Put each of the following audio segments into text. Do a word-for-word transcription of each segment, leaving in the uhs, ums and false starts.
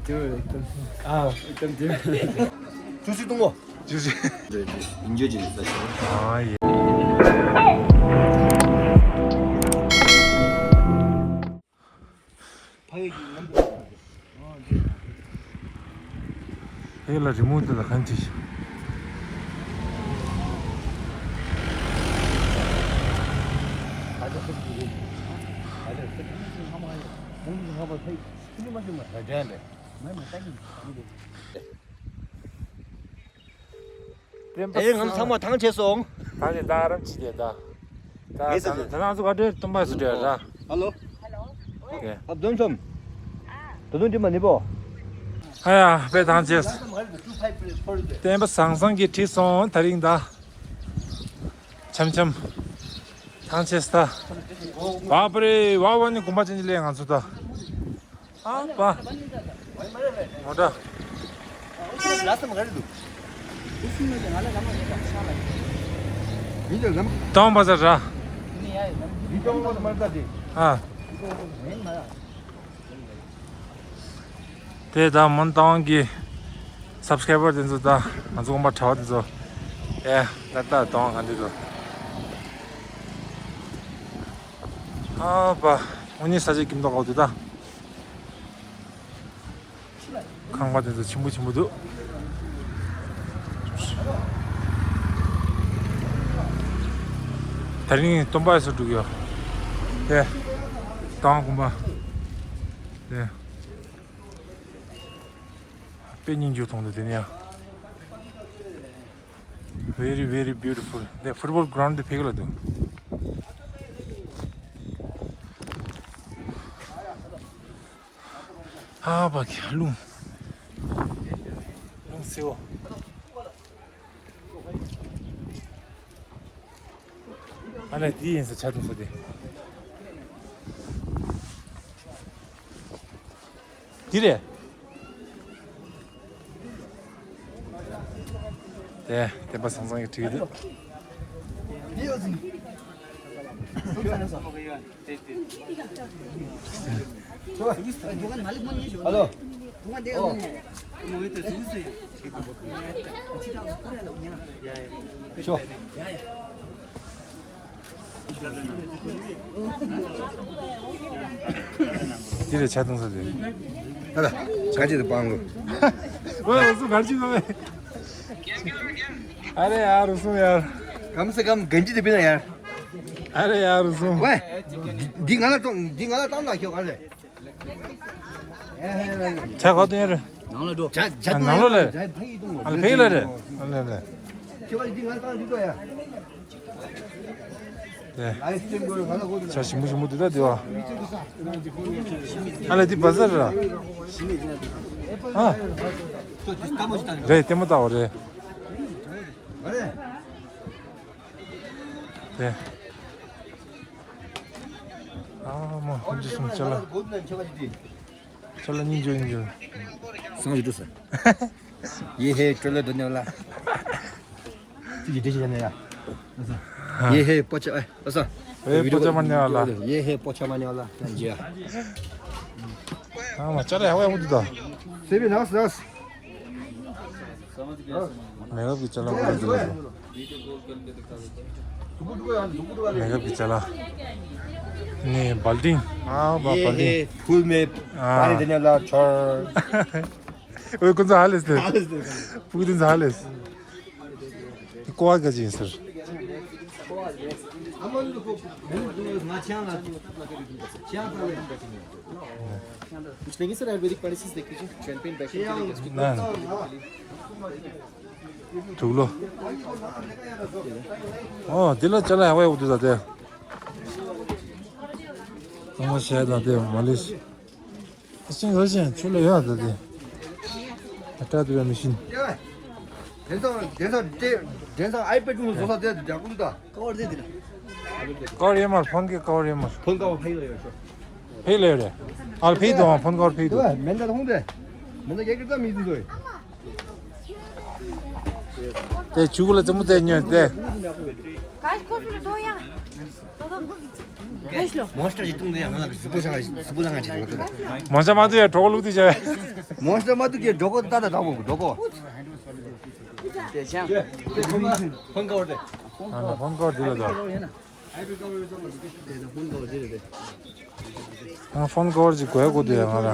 ཨ། ཅུ་སི་གཏོང་གོ། ཅུ་སི། ཨིན་ཇོ་ཅི་ཟ་ཤོག་ཨ་ཡེ། ཕ་ཡུལ་གྱི་ངོ་འཕྲོད། ཕ་ཡུལ་ལ་རི་མོ་དེ་ལ་གང་ཅི། ཨེ། ང་ཚང་མ་ཐང་ཆད་སོང་། ད་ནི་ད་རམ་ཆི་དེ་ད། ད་ངེས་ད་ཟེར་ད་ང་ཚོ་ག་འདྲེ་སྟོན་པ་སུ་འདྲེ་ར། ཧ་ལོ། ཨ། བདུན་ཙམ། ད་དུང་འདྲི་མ་ནི་པོ། ཨ་ཡ་དཔེ་ཐང་ཆད། བསྟན་པ་ཟང་ཟང་གིས་བྲིས་སོང་ད་རིང་ད། འཆམ་འཆམ། ཐང་ཆད་ད། བ་པ་རེ་བ་བ་ནི་དགོན་པ་ཅན་གྱི་ལས་ང་ཚོ་ད། ཨ་པ། མོ་ཏྲ། ལ་སམ་ག་རེ་འདུག་ཏོང་པ་ཟ་ར། ཨ། དེ་ད་མོན་རྟ་དབང་གི་སབ་སི་ཀ་རའི་བར་དེ་ཚོ་ད་ང་ཚོ་དགོན་པ་གྲྭ་བ་དེ་ཚོ། ཨེ། ད་ལྟ་རྟ་དབང་ག་འདི་ཚོ། ཨ་པ། དངོས་གནས་ས་ཆ་སྐྱིད་མདོག་ཁ་པོ་འདུག་ད། ཁང་པ་དེ་ཚོ་ཆེན་པོ་ཆེན་པོ་འདུག་ད་རིང་སྟོན་པ་ཡོད་ས་འགྲོ་གི་ཡོད། དེ། ཏང་དགོན་པ། དེ། དཔེ་སྙིང་རྗེ་མཐོང་འདུག་དེ་ནས་ཡང་། Very, very beautiful. དེ་ཕུཊ་བོལ་གྷི་རའུན་ཌི་དེ་ཕ་གི་ལ་འདུག་ཨ་པ་ཁྱི་རླུང་། རླུང་བསིལ་བོ། ཨ་ལས་དེ་ཡིན་ས་ཆ་དུང་ས་དེ། འདི་རེད། དེ་བསྟན་པ་ཟང་ཟང་གིས་བྲིས་འདུག་ཨ་ལོ། ཤོ། འདི་རེད་ཆ་གཏོང་ས་དེ། ཨ་ལ། ག་ཅི་དེ་སྤང་གོ། ཨོ་ཡ་སུ་གར་ཅི་གོ་མེ། ཨ་རེ་ཡར་སུ་ཡར། གམ་སེ་གམ་གན་ཅི་དེ་པི་ན་ཡར། ཨ་རེ་ཡར་སུ། ཝེ། འདི་ང་ལ་གཏོང་འདི་ང་ལ་གཏོང་ན་ཁྱོད་ག་རེ། ཆ་ག་དུ་ཡར། ནང་ལ་འགྲོ། ཇ་ཇ། ནང་ལོགས་ལ། ཨ་ལ་ཕ་གི་ལ་རེད། ཨ་ལ་ལ། ཁྱོད་ཀྱིས་འདི་ང་ལ་གཏོང་འདི་གོ་ཡ། དེ། ཆ་ཞིམ་པོ་ཞིམ་པོ་འདུག་ད་དེ་བ། ཨ་ལས་འདི་བ་ཟ་ར། ཨ། རེད་ལྟད་མོ་ལྟ་བ་རེད། དེ། ཨ་མ་ཧོན་ཇི་སུམ་ཅ་ལ། ཅ་ལ་སྙིང་རྗེ་སྙིང་རྗེ། སང་ཞིག་འགྲོ་ས། ཡེ་ཧེ་ཀྲོ་ལ་འགྲོ་ནས་ལ། ཅི་ཅི་འདྲི་ཞིག་ནས་ཡ། ཡེ་ཧེ་པོ་ཅ་ཨེ་ཨ་ས། ཨེ་པོ་ཅ་མ་ནས་ལ། ཡེ་ཧེ་པོ་ཅ་མ་ནས་ལ་ཡང་ཇི་ཡ། ཨ་མ་ཅ་ལ་ཡ་ཝེ་མུ་ཏུ་ད། སེ་བི་ནགས་ནགས། མེ་གབ་ཀྱི་ཅ་ལ་མུ་ཏུ་ད། མེ་གབ་ཀྱི་ཅ་ལ། ནི་བལ་ཏིང་། ཨ་བ་བལ་ཏིང་། ཕུལ་མེ། ཨ། པ་རི་དེ་ནས་ལ་ཆོར། ཨོའི་ཀུན་ཚ་ཧ་ལེས་ཏེ། ཧ་ལེས་ཏེ། ཕུག་ཏིང་ཚ་ཧ་ལེས། ཏི་ཀོ་བ་ག་ཅི་ཡིན་ཟེར། Which Bengali sir Ayurvedic medicines देखिए जी, champagne बैठने के लिए gastric ना। Thuklo. Oh, dila chala hawa udu da de. Ama şey da de malis. Asin zaten chula ya da de. Ata de machine. Densa densa densa iPad mu zosa de de kuda. Cover de de. Cover ye mar phone ke cover ye mar. Phone cover phai lo yo. Phai lo yo. Al phai do phone cover phai do. Menda hung de. Menda ke kita mi do. དེ་ཆུ་གུ་ལ་ཙེ་མོ་དེ་ཉོས་ཏེ། ཡ། མོན་སི་ཊར་ཞིག་བཏུང་དུས་ཡང་ང་ལ་གཟུགས་པོ་བྱ་བ་གཟུགས་པོ་བཟང་ང་བྱེད་དགོས་འདུག་མོན་སི་ཊར་མ་བཏུང་ཡ་གྲོད་ཁོག་བླུགས་དུས་བྱ་བ། མོན་སི་ཊར་མ་བཏུང་གི་གྲོད་ཁོག་ཏག་ཏག་དྲག་པོ་གྲོད་ཁོག་ཨ་ན་ཕོན་ཀ་བར་དེ་ལ་དོ། ང་ཕོན་ཀ་བར་ཅིག་དགོས་དགོས་དུས་ང་ལ།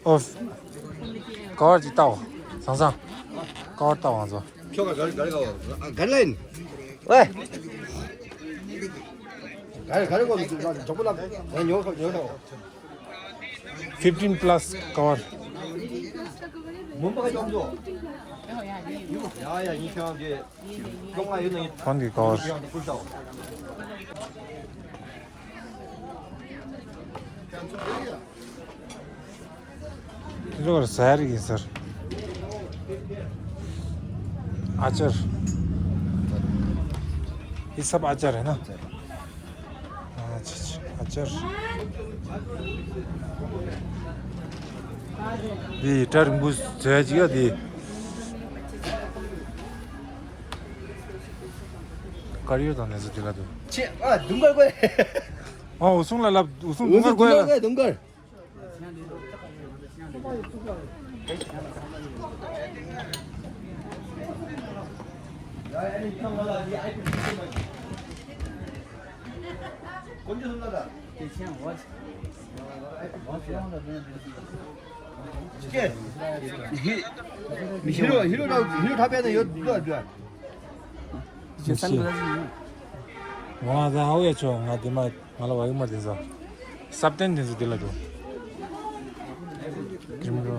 ཨོ། ཀ་བར་ཅིག་ལྟའོ། བཟང་བཟང་། ཀ་བར་ལྟའོ་ང་ཚོ། ཁྱོད་ག་ག་ག་ག་ག་ལེན། ཝེ། ག་རེ་ག་རེ་གོ་ཇོ་པོ་ལ་ཉོ་ཉོ་ཐོག fifteen plus cover. ཕོན་གྱི་cover. ལོར་ཟ་རིགས་ཡིན་ཟེར། ཨ་ཅར། འདི་སབ་ཨ་ཅར་ཡིན་ན། ཨ་ཅར། འདི་སྐྲ་རིང་པོ་བཟོས་ཅིག་ཡ་འདི། དཀར་ཡོལ་དང་ནས་སུ་དེ་ལ་འདུག་ཆེ། ཨ་དུང་དཀར་དགོས། ཨ་འུ་སུང་ལ་ལབ། འུ་སུང་དུང་དཀར་དགོས་ལ། དུང་དཀར། ཧི་རོ་ཧི་རོ་ཧི་རོ་ཐ་པེ་ན་ཡོད་འདུག་འདུག་ང་ད་ཧ་ཝེ་ཆོ་ང་དེ་མ། ང་ལ་བ་ཡུ་མར་དེ་ཚོ། སབ་ཏན་དེ་ཚོ་དེ་ལ་འགྲོ། ཀིམ་རོ།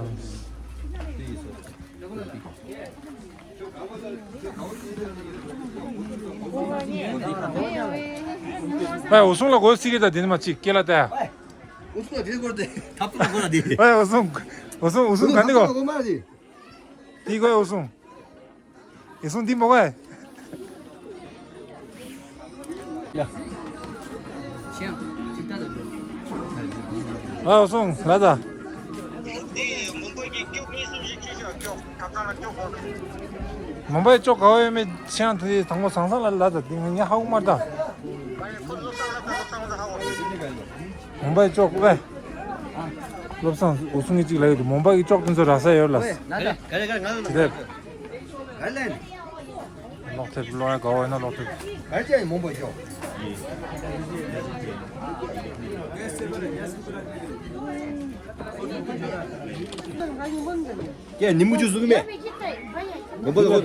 ཨ་འུ་སུང་ལ་གོ་སི་རི་ད་དེ་ནི་མ་ཅིག་སྐེ་ལ་ལྟ་ཡ། འུ་སུང་ལ་དེ་གོ་དེ་ཐབ་ཏུ་ལ་གོ་ལ་དེ། ཨ་འུ་སུང་། འུ་སུང་འུ་སུང་ག་འདི་གོ། དེ་གོ་འུ་སུང་། ཡེ་སུང་འདི་མོ་ག། ཡ། ཨ་སུང་ལ་ད། མུམ་བའི་ཅོག་ག་བ་ཡོད་མེད་ཆེ་ཡང་དེ་དང་པོ་སང་སང་ལ་ལ་ད་འདི་ངས་ཧ་གོ་མ་ད། མུམ་བའི་ཅོག་ཨེ། བློ་བཟང་འུ་སུང་གི་གཅིག་ལ་ཡོད་དུ་མུམ་བའི་ཅོག་དེ་ཚོ་རག་ས་ཡོད་ལ། ལོག་ཐེབས་ལོག་ཡ་ག་བ་ཡིན་ན་ལོག་ཐེབས། ཀྱེ་ནི་མུ་ཅུ་སུ་གི་མེ། གོམ་པ་ལ་གོ་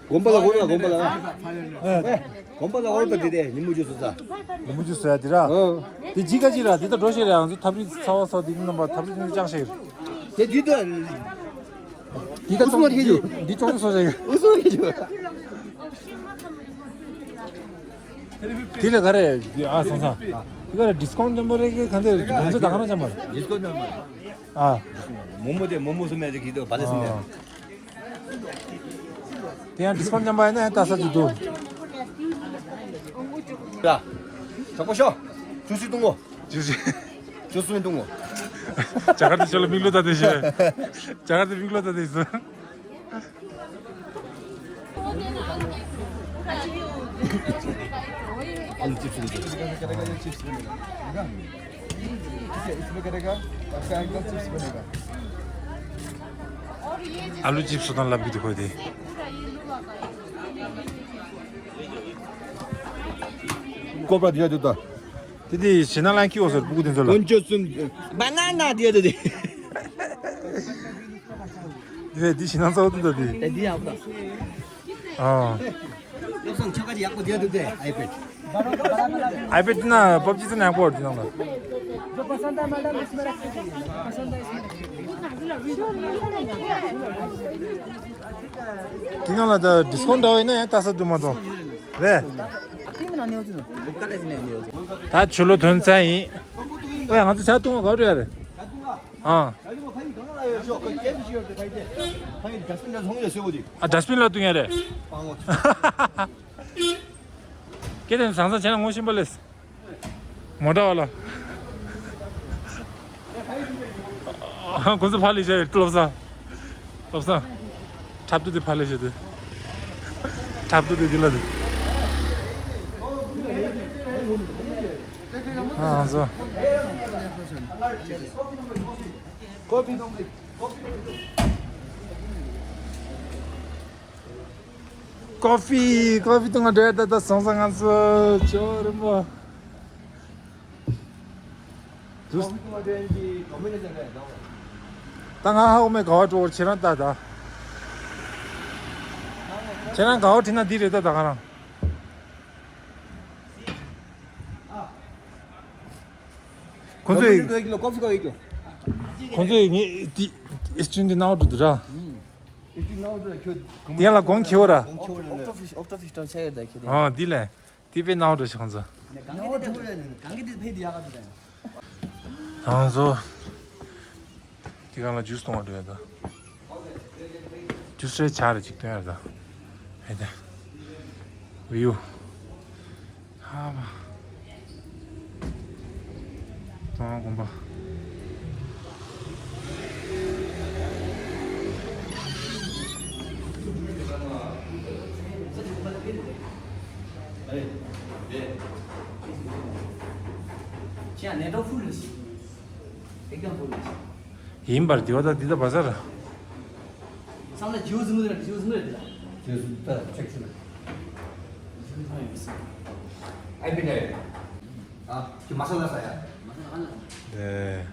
གོམ་པ་ལ་གོ་ལ་གོམ་པ་ལ། གོམ་པ་ལ་འོར་དང་དེ་དེ་ཉིན་མོ་རྒྱུ་སོ་ས། ཉིན་མོ་རྒྱུ་སོ་ཡ་དེ་ར། ཨོ། དེ་ཇི་ག་ཅི་ར་དེ་ད་འགྲོ་ཤེས་ར་ང་ཚོ་ཐབ་རི་ཚ་བ་ཚ་དེ་རྣམ་པ་ཐབ་རི་ཚ་ཅང་ཤེས། དེ་དུས་ད། དེ་ད་ཚོང་ཁེ་རྒྱུ། འདི་ཅོག་ཚོ་ཟེར། ཨུ་སུ་ཁེ་རྒྱུ། དེ་ལ་ག་རེ་ཨ་སང་སང་། དེ་ག་རེ་ཌི་སི་ཀའུན་ཊི་ཅན་པོ་རེ་གི་ག་འདི་གོང་ཚད་ད་ག་རང་ཅན་པ། ཌི་སི་ཀའུན་ཊི་ཅན་པོ། ཨ། མོ་མོ་དེ་མོ་མོ་སུ་མེད་ཅིག་གིས་དུ་བ་ལེ་སུ་མེད། ཨ། དེ་ཡང་ཌི་སི་ཀའུན་ཊི་ཅན་པ་ཡིན་ན་ཡང་ལྟ་ས་ཅིག་འདུག་ཡ། གྲོགས་པོ་ཤོག་ཅུ་སུའི་གཏོང་ངོ་། ཅུ་སུའི། ཅུ་སུའི་གཏོང་ངོ་། རྒྱ་གར་དུ་ཤོག་ལ་མིག་ལོ་ལྟ་དེ་ཤོག་རྒྱ་གར་དུ་མིག་ལོ་ལྟ་དེ་ཤོག आलू chips chips बनेगा। इसमें करेगा, आपका एकदम चिप्स बनेगा। आलू चिप्स होता लग भी दिखाई दे। कोपरा दिया जूता। दीदी, सिना लाइन क्यों सर? बुक दिन चलो। कौन जो सुन, बनाना दिया दीदी। दीदी, सिना सा होता दीदी। दीदी आपका। ཨ། བློ་བཟང་ཁྱོད་ཀྱི་ཡག་པོ་བསྡད་འདུག་སྟེ་ཨའི་པེ་ཌི། ཨའི་པེ་ཌི་ན་པབ་ཇི་ཚོ་ཡག་པོ་འདི་ནང་ལ། འདི་ནང་ལ་ད་ཌི་སི་ཀའུན་ཊི་འདྲ་བ་ཡིན་ན་ཡང་ལྟ་ས་འདུག་མ་གཏོགས། རེད། ད་ཆུ་ལོ་དོན་ཚན་ཡིན། ཨོ་ཡ་ང་ཚོ་ཇ་བཏུང་བ་ག་རེ་རེད། ཨ། ཨ་ཌ་སི་པིན་ལ་བཏུང་ཡ་རེད། སྐད་དེ་བཟང་བཟང་བྱས་ན་ངོ་ཤེས་པ་ལས། མོ་ཊ་བ་ལ། ཁོ་ཚོ་ཕ་ལི་བྱས་བློ་བཟང་། བློ་བཟང་། ཁྲབ་ཏུ་དེ་ཕ་ལེ་ཤེ་དེ། ཁྲབ་ཏུ་དེ་དེ་ལ་དེ། ཨ་ཨ་སོ། ཀོ་ཕི་ཀོ་ཕི་ཀོ་ཕི་ཏུ་ང་འདྲེ་ད་ད་སང་སང་ང་ཚོ་ཅོ་རི་མོ། ད་ང་ཧ་གོ་མེད་ག་བ་འགྲོ་བར་ཁྱེད་རང་ལྟ་ད། ཁྱེད་རང་ག་བ་ཁྲིད་ན་འདི་རེད་ད་ད་ག་རང་། ཁོ་ཚོས་ཁོ་ཚོས་ངས་འདི་ཨེ་སྐྲུན་འདི་ནང་དུ་འདུག་ར། དེ་ལ་གོང་ཁེ་བོ་ར། ཨོག་ཊོ་ཕིཤ་ཨོག་ཊོ་ཕིཤ་ཏོང་ཆ་ཡོད་ད་ཁྱེད་དེ། ཨ་འདི་ལས། དེ་དཔེ་ནག་འགྲོ་ཞིག་ཁོང་ཚོ། གང་གི་དེ་ཕེ་དེ་ཡག་ག་དེ། ཁོང་ཚོ། དེ་གང་ལ་ཇུས་གཏོང་བ་འགྲོ་ཡ་ད། ཇུས་རེ་ཆ་རེ་ཅིག་སྟོན་ཡ་ད། ཧེ་ད། བིའུ། ཧ་བ། ཏང་དགོན་པ། ཡིན་པར་དེ་བ་ད་འདི་ད་བ་ཟ་ར། བསམ་ན་ཇིའུ་ཟིན་མོ་རེད། ཇིའུ་ཟིན་མོ་རེད་ད། ཇིའུ་ཟིན་ད་ཅེག་ཆུ་ལ། ཇིའུ་ཟིན་མོ་ཡོད་ས། ཨའི་པི་ནེ། ཨ་ཁྱོད་མ་ས་ལ་ས་ཡ། མ་ས་ལ་ས་ཡ། དེ།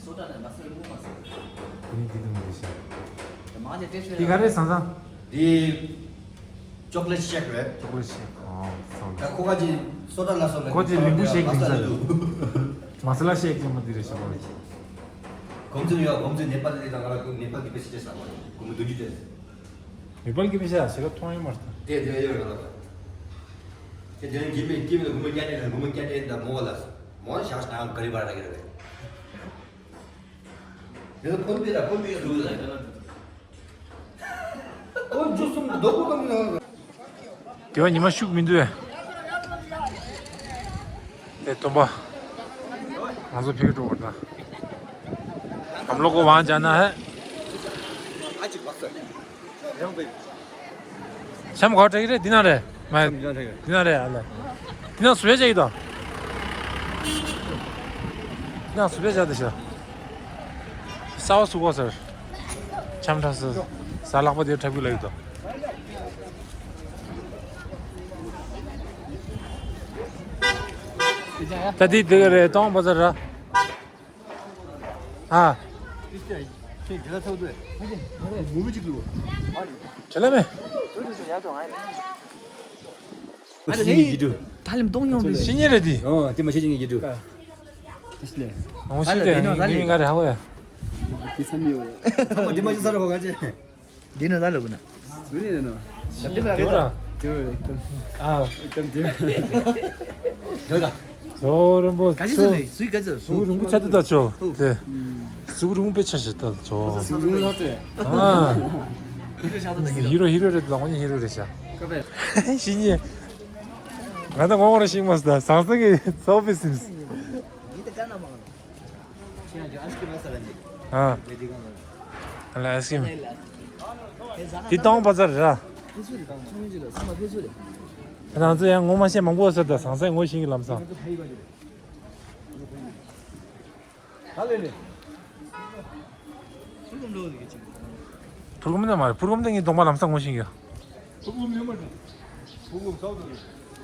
སོ་ཏ་ནས་མ་ས་ལ་མོ་མ་ས། ཁོ་ནི་འདི་དུ་མི་ཤེས། མ་ཇེ་ཏེ་ཤོད། འདི་ག་རེ་སང་སང་། འདི། ཅོག་ལེ་ཤེག་རེད། ཅོག་ལེ་ཤེག་ཨོ་སོང་། ད་ཁོ་ག་ཅི་སོ་ཏ་ལ་སོ་ལ་ཁོ་ཅི་ལིམ་བུ་ཤེག་མ་ས་ལ་འདུག་མ་ས་ལ་ཤེག་ཅི་མ་འདི་རེད་ཤེག་ཨོ། གོམ་ཚུན་ཡོད། གོམ་ཚུན་ནེ་པ་ལི་དང་ང་ལ་ནེ་པ་ལི་པེ་སི་ཅེ་ས་བ་གོམ་བདུན་ཅུ་ཅན། ནེ་པ་ལི་གི་པེ་ཤ་ཞེ་ལ་མཐོང་ཡོད་མ་རེད། དེ་དེ་ཡོད་རེད་ལ། དེ་དེ་ནི་གི་མེ་གི་མེ་ལ་གོམ་བརྒྱ་ཅན་གོམ་བརྒྱ་ཅན་དང་མོ་ལ་མོ་ཞག་ཞག་ག་རི་བར་ར་གི་རེད། དེ་ལ་ཕོན་པི་ར་ཕོན་པི་ར་འདུག་ལ། དེ་བ་ཉི་མ་ཤུགས་མི་འདུག་ཨེ། སྟོན་པ། ང་ཚོ་ཕེབས་འགྲོ་བ་ད། हम लोग को वहाँ जाना है। འཆམ་ག་བ་དྲག་གི་རེད། འདི་ན་རེད། མ། འདི་ན་རེད་ཨ་ལ། འདི་ན་སུ་བས་བྱ་གི་དང་། འདི་ན་སུ་བས་བྱ་དེ་ཤ། ས་བ་སུ་གོ་སར། འཆམ་འཁྲབ་སར། ས་ལག་པ་དེ་འཁྲབ་གི་ལ་ཡོད་དོ། ད་དེ་དེ་ག་རེད། སྟོང་པ་ཚར་ར། ཨ། ཁྱེད་ལ་མེ། ཨ་ལེ་ལེ། ད་ལེམ་གཏོང་ཡོང་བའི། ཤི་ཉེ་རེད་དེ། ཨོ་དེ་མ་ཤི་ཉེ་གི་འདུག་ཨོ་ཤི་ཉེ་རེད། ངའི་མིང་ག་རེ་ཧ་གོ་ཡ། དེ་ས་མི་ཡོད། ཚང་མ་དེ་མ་ཤི་ས་ར་ཧོ་ག་ཅེ། འདི་ནི་ད་ལོ་གུ་ན། འདི་ནི་ནོ། དེ་བ་ར། དེ་བ་ར་ཨེག་དམ། ཨ། ཨེག་དམ་དེ་བ། དེ་བ་ར། ཟོ་རིན་པོ་ག་ཅི་ཆེ། ཟེར་ནས་སུའི་ག་ཅི་ཟེར། ཟུག་རིང་པོ་ཆ་དུ་ད་ཆོ། དེ། ཟུག་རིང་པོ་ཆ་ཞེ་ད་ཆོ། ཟུག་རིང་ལ་དེ། ཨ། ཧི་རོ་ཧི་རོ་རེད་ལ་ངོ་ནི་ཧི་རོ་རེད་ཤ། ཤི་ཉེ། ང་ད་ངོ་ངོ་ར་ཤིང་མ་སུ་ད་ཟང་ཟིང་གི་ཚོགས་པའི་སིམ། ཨ། ཨ་ལ་ཨའི་སི་ཀྲིམ། དེ་ཏོང་པ་ཚར་ར། ང་ཚོ་ཡང་ངོ་མ་ཤེས་མང་པོ་ཟེར་ད་ཟང་ཟིང་ངོ་ཤེས་ཀྱི་ལམ་སང་། ཕུར་གུམ་ན་མ་རེད། ཕུར་གུམ་ན་ངའི་གདོང་པ་ལམ་སང་ངོ་ཤེས་ཀྱི།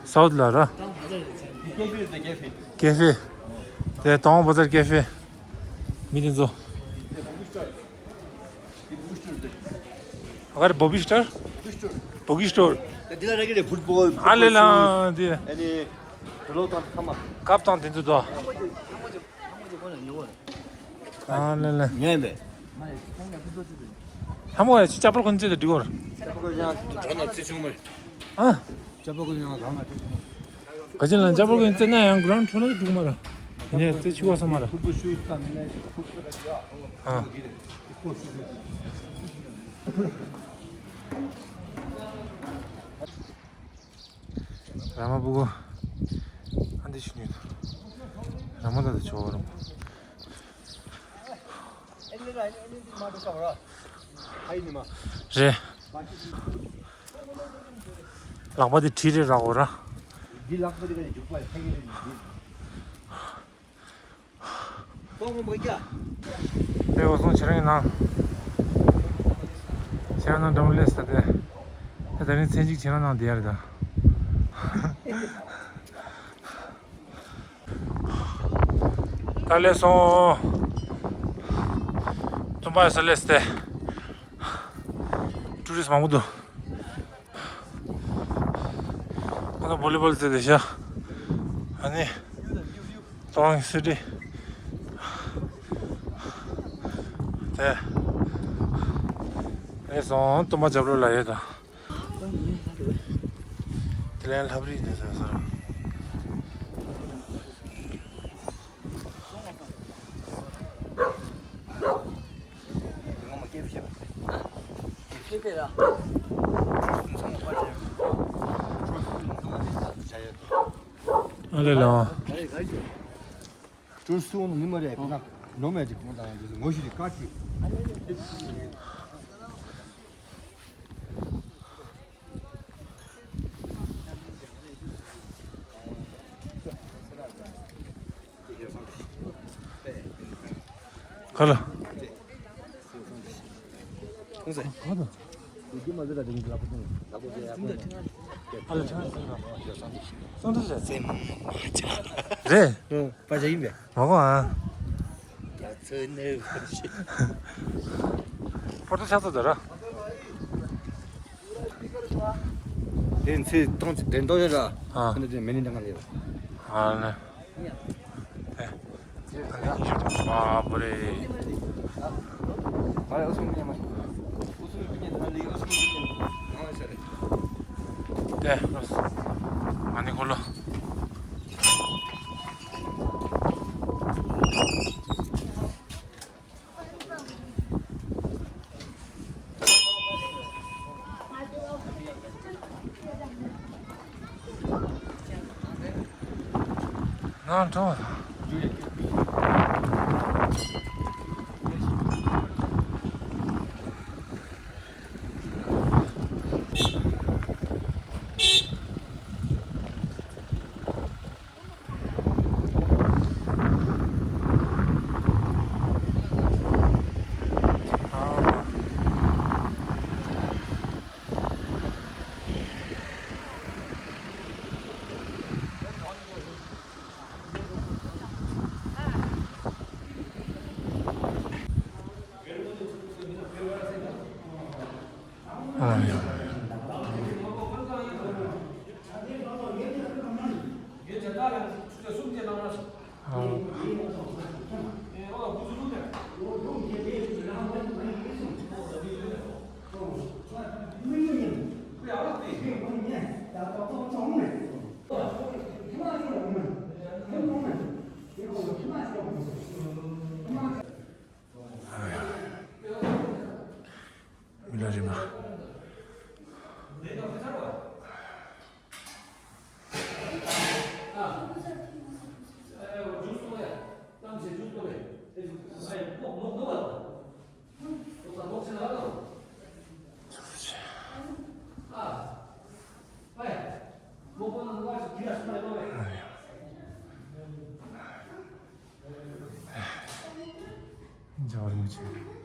སའུ་ཐི་ལ་ར། ཀེ་ཧྥེ། དེ་ཏོང་པ་ཚར་ཀེ་ཧྥེ། མི་དེ་ཚོ། ཨ་གར་བོ་བི་སི་ཊོར། བོ་གི་སི་ཊོར། འདི་ལ་རེ་གི་རེ་ཕུཊ་བོལ། ཨ་ལེ་ལ་འདི། ཨ་ནི། གྲོ་ལོ་དང་ཐ་མ། ཀབ་དང་དེ་ཚོ་དོ། ཨ་ལེ་ལེ། ཉན་པས། ཧ་མོ་ཡ་ཅི་ཅ་པར་ཁོན་ཙེ་དེ་འགྲིག་གོ་ར། ཨ། ཅ་པོ་ཀུན་ཡང་གང་ལ་ཐུག་མ། ག་ཅི་ལ་ཅ་པོ་ཀུན་ཙེ་ན་ཡང་གྲོང་ཁྲོ་ན་འགྲིག་མ་ར། ཡིན་ཡ་ཙེ་ཆུ་བ་ས་མ་ར། ཕུར་བུ་ཤུ་ཏ་མི་ལ་ཕུར་བུ་ར་ཅ། ཨ། ར་མ་བུ་གུ། ཨ་འདི་ཤུ་ནི། ར་མ་ད་ད་ཆོ་ར་མ། ཨེ་ལེ་ར་ཨེ་ལེ་འདི་མ་འགྲོ་ས་བ་ར། རེད། ལག་པ་དེ་གྲི་རེད་ར་འོ་ར། འདི་ལག་པ་དེ་ག་ནས་འཇུག་པ་ཡ་ཕ་གི་རེད་འདི། ཏོག་མོ་མ་རྒྱ། དེ་འོ་སོང་ཁྱེད་རང་གི་ནང་། ཁྱེད་རང་ནང་འགྲམ་སླེབས་ས་དེ། དེ་ད་རིང་ཚན་གཅིག་ཁྱེད་རང་ནང་བསྡད་ཡ་རེད་ད། ད་སླེབས་སོང་། སྟོན་པ་ཡོད་ས་སླེབས་ཏེ། ཊུ་རི་སི་མང་པོ་འདུག་ང་ཚོ་བོ་ལི་བོལ་རྩེད་དེ་ཤ། ཨ་ནི། ཏོང་སི་ཊི། དེ། སླེབས་སོང་། སྟོན་པ་རྒྱབ་ལོགས་ལ་ཡོད་ད། དེ་ལན་ལྷབ་རིས་དེ་ཟེར་ཟེར། ཨ་ལེ་ལོ། ཀྲུའུ་སུའུ་ནི་མ་རེད། ཁོ་ན་ནོ་མེ་ཅིག་ཁོང་དང་འདི་ངོ་ཤེས་ཀྱི་བཀའ་ཁྲིད། ཁ་ལ། རེད། པ་ཇ་ཡིན་པས། མ་གོ་ཨ། ཕོ་ཏོ་ཆགས་ཚོད་དེ་ར། དེ་ཚེ་ཐོང་ཅིག་དྲན་ཏོ་ཡོད་ར། ཨ། ཁ་ནས་དེ་མེ་ནི་འདྲ་ང་རེད། ཨ་ལེ། ཨ་བོ་རེ། དེ། ང་ནི་ཁོ་ལོ། ང་འགྲོ་བ་དང་། མི་ལ་རིམ་པ། འཇའ་རིན་པོ་ཆེ།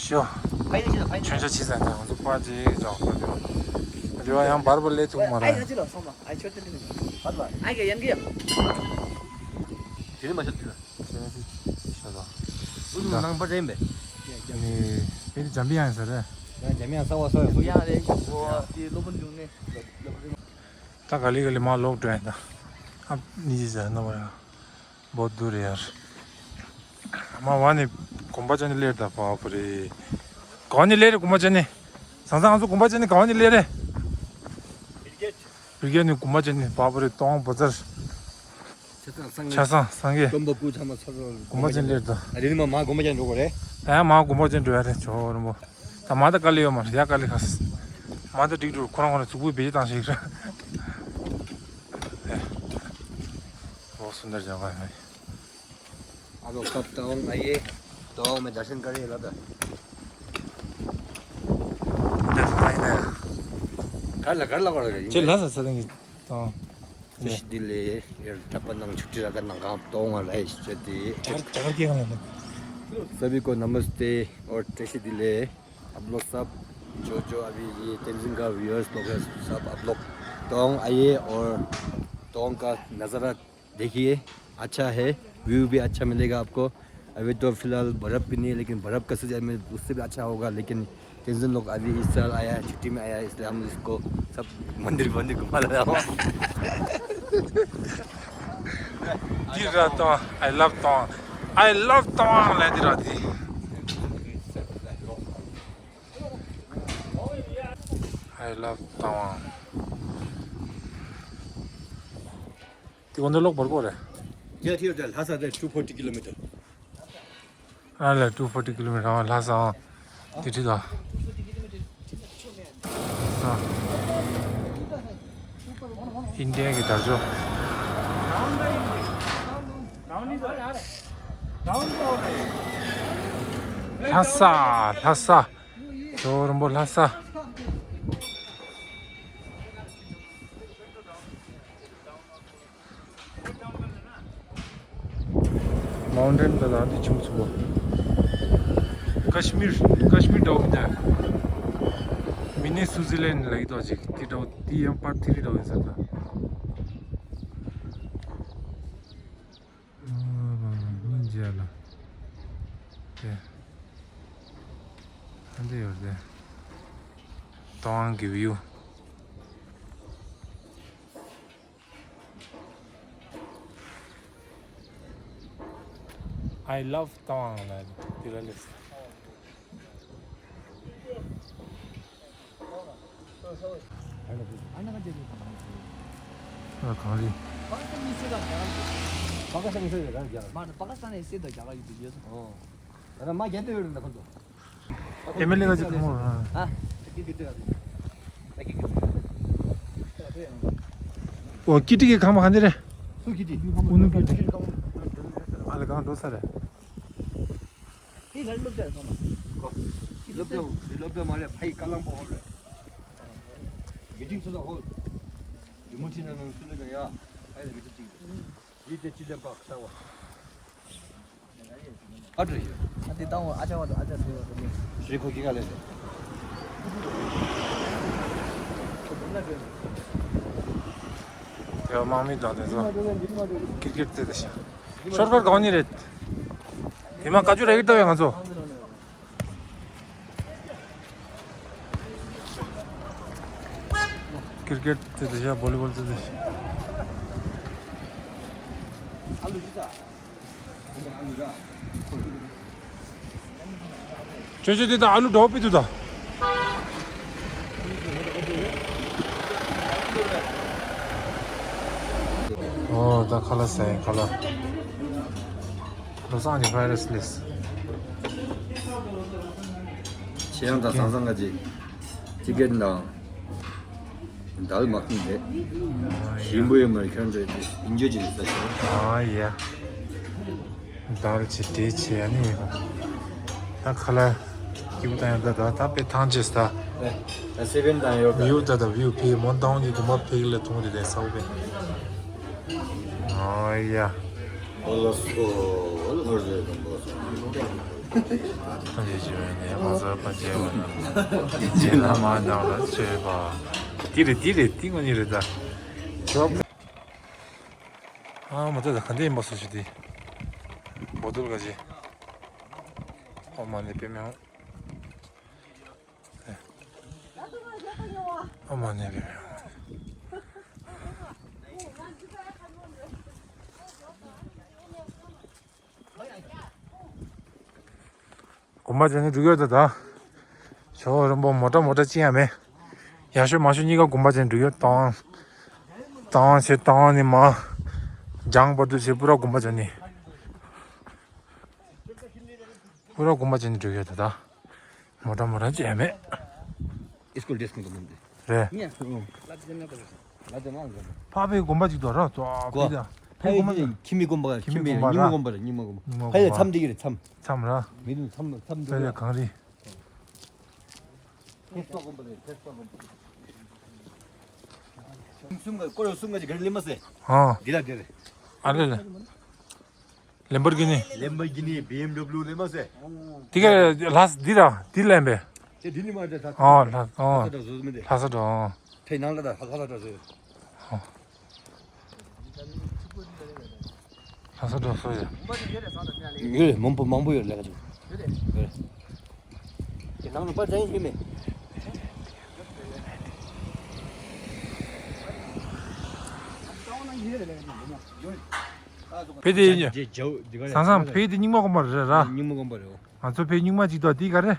ཤོ། མཆོད་མཇལ་ཕྱིས་ཙང་ང་ཚོ་པར་ཅིག་འཇོག་དགོས་འདུག་རེ་བ་ཡང་འབར་འབར་སླེབས་ཐུབ་མ་རེད། དེ་ནི་མ་ཤོད་ཐུབ། ཤོ་དང་། ནང་པ་རེད་པས། ནི་དཔེ་དེ་འཇམ་པའི་དབྱངས་ཡིན་ས་རེད། འཇམ་པའི་དབྱངས་གསར་བ་གསར་བ་གསར་བ། འཇམ་པའི་དབྱངས་རེད་ཤག་འོ་དེ་སློབ་དཔོན་འབྱུང་གནས། ད་ག་ལེ་ག་ལེ་མར་ལོག་འགྲོ་ཡིན་ད། ཨ་ནི་ཅི་ཟེར་ན་བ་ཡ། བོད་དུ་རེད་ཡར། མ་བ་ནི་གོམ་པ་ཅན་ནི་སླེབས་ད་པ་པ་རེད། ག་བ་ནི་སླེབས་རེད་གོམ་པ་ཅན་ནི། སང་སང་ང་ཚོ་གོམ་པ་ཅན་ནི་ག་བ་ནི་སླེབས་རེད། བིར་གེ་ནི་གོམ་པ་ཅན་ནི་པ་པ་རེད་སྟོང་བུ་ཚར། ཆ་ཚང་སངས་རྒྱས། སྟོན་པ་སྐུ་ཚང་མ་ཚར་རོ། དགོན་པ་ཅན་སླེབས་དང་། ཨ་རེ་ནི་མ་མ་དགོན་པ་ཅན་འགྲོ་དགོས་རེད། ད་ཡང་མ་དགོན་པ་ཅན་འགྲོ་ཡ་རེད། ཇོ་བོ་རིན་པོ། ད་མ་ད་དཀའ་ལས་ཡོད་མ་རེད། ཡ་དཀའ་ལས་ཁ་སི། མ་ད་འགྲིག་འགྲོ། ཁོ་རང་ཁོ་རང་གཟུགས་པོའི་བེད་སྤྱོད་བཏང་ཞིག་རེད། ཨོ་སུན་དར་ཇ་ག་ཧེ། आप लोग सब तवांग आइए, तवांग में दर्शन करिए, लगा। ཁྱེད་ལྷ་ས་ས་དང་གི་དང་། ཏེ་ཤི་དི་ལེ། ཡར་ཐ་པ་ནང་ཆུ་ཏི་ར་ག་ནང་གང་དོང་ང་ལ་ཡི་ཤེ་ཏི། ཇ་གར་ཇ་གར་སྐད་གང་ལ། सभी को नमस्ते और ཏེ་ཤི་དི་ལེ། आप लोग सब जो जो अभी ये तेंजिंग का व्यूअर्स लोग हैं, सब आप लोग तवांग आइए और तवांग का नज़ारा देखिए, अच्छा है, व्यू भी अच्छा मिलेगा आपको। अभी तो फिलहाल बर्फ भी नहीं है, लेकिन बर्फ का सीजन में उससे भी अच्छा होगा। लेकिन तेंजिंग लोग अभी इस साल आया है, छुट्टी में आया है, इसलिए हम इसको सब मंदिर वंदिर घुमा रहे हैं। ཏི་ར་ཏང་། I love Tawang. I love Tawang. ལ་ཏི་ར་ཏི། I love Tawang. དེ་གོ་འདི་ལོག་བར་གོ་རེད། Yeah, here, the Lhasa, the two forty kilometer. ཨ་ལ། two forty kilometer. ཨ་ལྷ་ས། ཨ་དེ་ཁྲིད་དོ། ཨ་ཨིན་ཌི་ཡ་གི་དར་ལྕོག་ལྷ་ས། ལྷ་ས། ཇོ་བོ་རིན་པོ་ལྷ་ས། མའུན་ཊེན་ད་ལ་འདི་ཆུང་ཆུང་པོ། ཀ་ཤི་མིར། ཀ་ཤི་མིར་འདྲ་བོ་མི་འདུག་མི་ནི་སུའུ་ཛི་ལན་ལ་ཡི་དོ་ཅིག་དེ་འདྲ་བོ། དེ་ཡང་པར་ཐིག་རི་འདྲ་བོ་ཡིན་ས་ད། སྙིང་རྗེ་ལ། དེ། ཨ་འདི་ཡོད་དེ། ཏོང་གི་བིའུ། I love Tawang ལ་དེ་ལ་སླེབས། ཨ་གང་རེད། पाकिस्तानी से रह गया। मार पाकिस्तानी से तो क्या कर दीजिए। हाँ। अरे मां कहते हुए ना खुद। एमएलए का जो खबर। हाँ। ओ किटी के काम खाने रे। तू किटी। उन्हों किटी। आले कहां दोस्त रे। ये लड़ लो क्या है, मामा? लड़ लो, लड़ लो, मारे भाई, कलम बहुत है। मीटिंग सुनो, हो। रिमोट से ना, ना, सुनो ना, या। भाई, मीटिंग। ये तो चीजें बात, सावा। हट रही है। अति ताऊ, आजा वाला, आजा, आजा, आजा। श्री को क्या लेते? དེ་བ་དམག་མི་དང་དེ་ཚོ་ཀིར་ཀིར་རྩེད་དེ་ཤ། ཤོར་ཁར་གང་ནི་རེད། དེ་མ་བཀའ་བཅུ་རེ་ཀིར་ལྟ་བའི་ང་ཚོ། ཀིར་ཀིར་རྩེད་དེ་ཤ། བོ་ལི་བོལ་རྩེད་དེ་ཤ། ཅོ་ཅོ་དེ་ད་ཨ་ལུ་འདྲ་པི་དུ་ད། ཨོ་ད་ཁ་ལག་ཟ་ཡ་ཁ་ལག་བློ་བཟང་གི་ཕ་རེ་སི་ལེས། ཆེ་ཡང་དང་ཟང་ཟང་ག་ཅིག་ཅི་གེ་དང་། དལ་མ་ཁུངས་རེད། ཞིམ་པོ་ཡོད་མ་རེད། ཁྱོད་ཚོས་ཡིན་རྒྱུ་ཅིག་རེད་ཟེར་ཞིང་། ཨ་ཡ། དལ་ཆེ་དྲེ་ཆེ་ཡ་ནི་ཡོད། ད་ཁ་ལ་སྐྱིད་པོ་བཏང་ཡོད། ད་ད་ད་དཔེ་ཐང་ཆད་ད། ད་སེ་བེན་དང་ཡོད་པ། བིའུ་ད་ད་བིའུ་ཕེ་མོན་དང་གི་དགོན་པ་ཕེ་ལ་ཐུང་རེད་ས་བོ་པེ། ཨ་ཡ། ཨོ་ལ་སོ་ལ་ཧོར་རེད་དང་པོ་སོ། ཐམས་ཅད་བྱེད་པའི་གནས་ཁོང་ཚོ་ཕན་ཆད་པ་རྣམས་རྗེ་བླ་མ་རྣམས་ལ་མཆོད་པ། འདི་རེད་འདི་རེད་འདི་དངོས་གནས་རེད་ད། ཨ་མ་ད་ད་ག་འདྲ་ཡིན་པ་སོ་ཞུ་དེ། བོ་དུལ་ག་ཅི། ཨོ་མ་ནི་པེ་མེ་ཧོ། ཨོ་མ་ནི་པེ་མེ་ཧོ། དགོན་པ་ཅན་ནི་འགྲུལ་ཡོད་ད་ད། ཇོ་བོ་རིན་པོ་མོ་ཊ་མོ་ཊ་ཅི་ཡང་མེད། ཡག་ཤོས་མང་ཤོས་གཉིས་ཀ་དགོན་པ་ཅན་འགྲུལ་ཡོད་དང་། དང་ཆེ་དང་ནི་མ། ལྗང་བར་དུ་བྱས་པུ་ར་དགོན་པ་བྱས་ནས། པུ་ར་དགོན་པ་བྱས་ནས་འགྲོ་གི་ཡོད་ད། མོ་ཊ་མོ་ཊ་བྱས་མེད། སྐུལ་འདྲེས་ཁང་དུ་མི་འདུག་རེད། ཕ་ཕའི་དགོན་པ་ཅིག་འདུག་ར། ཙོ་ཕ་ཕའི་ད། ཕའི་དགོན་པ་ད། ཁྱིམ་མི་དགོན་པ་ར། ཁྱིམ་མི་རྙིང་མ་དགོན་པ་ར། རྙིང་མ་དགོན་པ། ཕ་ཡི་མཚམས་འདི་གི་རེད་མཚམས། མཚམས་ར། མི་འདུག་མཚམས་མཚམས་འདི་ཕ་ཡི་ག་རེ། ཐེ་སོ་དགོན་པ་རེད་ཐེ་སོ་དགོན་པ། གསུམ་ག་སྐོར་གསུམ་ག་ཅིག་ག་རེ་ལེན་མ་ཟེར། ཨ། འདི་ལ་འདི་རེད། ཨ་ལེ་ལེ། ལེམ་བར་གི་ནི། ལེམ་བར་གི་ནི་བི་ཨེམ་ཌབ་ལིའུ་ལེན་མ་ཟེར། དེ་ག་ལྷ་ས་འདི་ར་འདི་ལེན་པས། དེ་འདི་ནི་མ་རེད་ད། ཨོ་ལྷ་ཨོ། ལྷ་ས་འགྲོ་བཟོ་མི་འདི། ལྷ་ས་འགྲོ་ཨོ། ཕའི་ནང་ལ་ད་ལྷ་ས་འགྲོ་བཟོ་ཡོད། ལྷ་ས་འགྲོ་བཟོ་ཡོད། ཡོད་རེད་མང་པོ་མང་པོ་ཡོད་ལས་ཀ་ཅིག་ཡོད་རེད། ཡོད་རེད། དེ་ནང་ལ་པར་འདྲ་ཡིན་མེད། ཕེ་དེ་ཡིན། སང་སང་ཕེ་དེ་རྙིང་མ་དགོན་པ་རེད་ར། རྙིང་མ་དགོན་པ་རེད། ང་ཚོ་ཕེ་རྙིང་མ་ཅིག་འདུག་དེ་ག་རེད།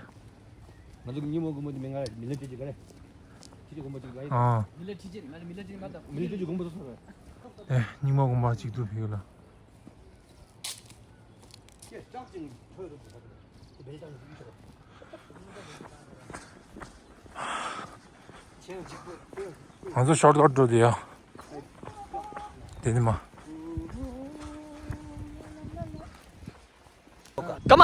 ང་ཚོ་གི་རྙིང་མ་དགོན་པ་དེ་མིང་ག་རེད། མི་ལ་ཁྲི་ཆེན་ག་རེད། ཁྲི་ཆེན་དགོན་པ་དེ་ག་རེད། ཨ། མི་ལ་ཁྲི་ཆེན་ང་ལ་མི་ལ་ཁྲི་ཆེན་མ་དང་། མི་ལ་ཁྲི་ཆེན་དགོན་པ་དེ་སོ་རེད། ཨེ་རྙིང་མ་དགོན་པ་ཅིག་འདུག་ཕེ་ལ། ང་ཚོ་ཤོར་ཀཊ་འགྲོ་དེ་ཡ། དེ་ནི་མ། ཀ་མ།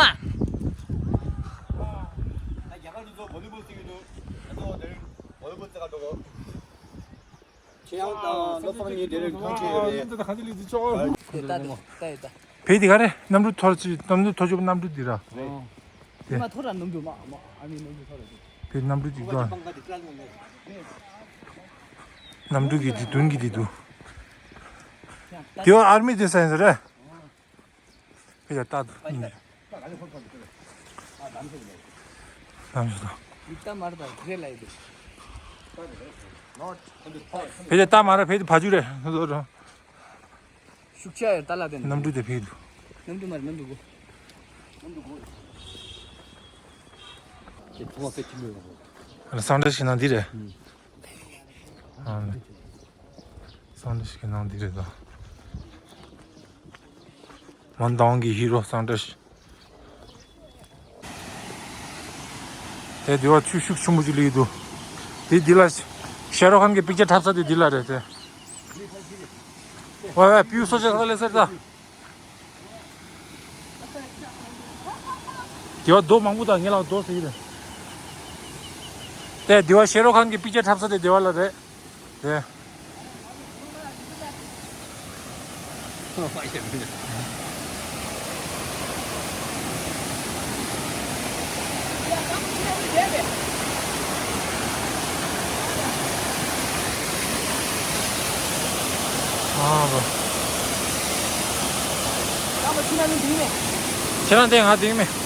ཁྱེད་རང་དང་སློབ་དཔོན་གཉིས་དེ་རིང་ཐུག་ཆེ་ཡོད་རེད། ད་ད་ད་ད། བེ་དེ་ག་རེ་གནམ་གྲུ་ཐོར་ཅི་གནམ་གྲུ་ཐོར་ཅུག་གནམ་གྲུ་དེ་ར། དེ་མ་ཐོར་ར་གནམ་གྲུ་མ་མ་ཨ་མི་གནམ་གྲུ་ཐོར་ར་དེ། བེ་གནམ་གྲུ་ཅིག་འདུག་གནམ་གྲུ་གི་དེ་མདུན་གི་དེ་འདུག་དེ་བ་ཨར་མི་དེ་ས་ཡིན་ས་རེད། ཕེ་ཡ་ལྟ་འདུག་ལམ་ཞིག་དང་། ཡིག་ད་མར་དང་རེ་ལ་ཡི་དུ། ཕེ་ཡ་ལྟ་མར་ཕེ་དེ་བ་ཅུ་རེད། ཤུགས་ཆེ་ཡ་ལྟ་ལ་དེ་གནམ་གྲུ་དེ་ཕེ་འདུག་གནམ་གྲུ་མར་གནམ་གྲུ་གོ། དེ་ཐོག་མ་ཕེ་ཆི་མོ་ཡོང་གོ། སང་ཏྲ་ཞིག་ནང་འདི་རེད། ཨ་ནི། སང་ཏྲ་ཞིག་གི་ནང་འདི་རེད་ད། མོན་དང་གི་ཧི་རོ་སང་ཏྲ་ཞིག་དེ་དེ་བ་ཆུ་ཤུགས་ཆེན་པོ་ཅིག་ལུས་འདུག་དེ་འདི་ལ་ཤ་ཤ་རུག་ཁཱན་གི་པིག་ཅར་འཁྲབ་ས་དེ་འདི་ལ་རེད་དེ། ཝེ་ཝེ་པིའུ་སོ་ཅག་ལ་ལེ་སར་ད། དེ་བ་རྡོ་མང་པོ་དང་ངེད་ལ་རྡོ་ཟེར་གྱི་རེད། དེ་དེ་བ་ཤེ་རོག་ཁཱན་གྱི་པིག་ཅར་འཁྲབ་ས་དེ་དེ་བ་ལ་རེད། དེ། ཁྱེད་རང་དེ་ང་དེང་མེད།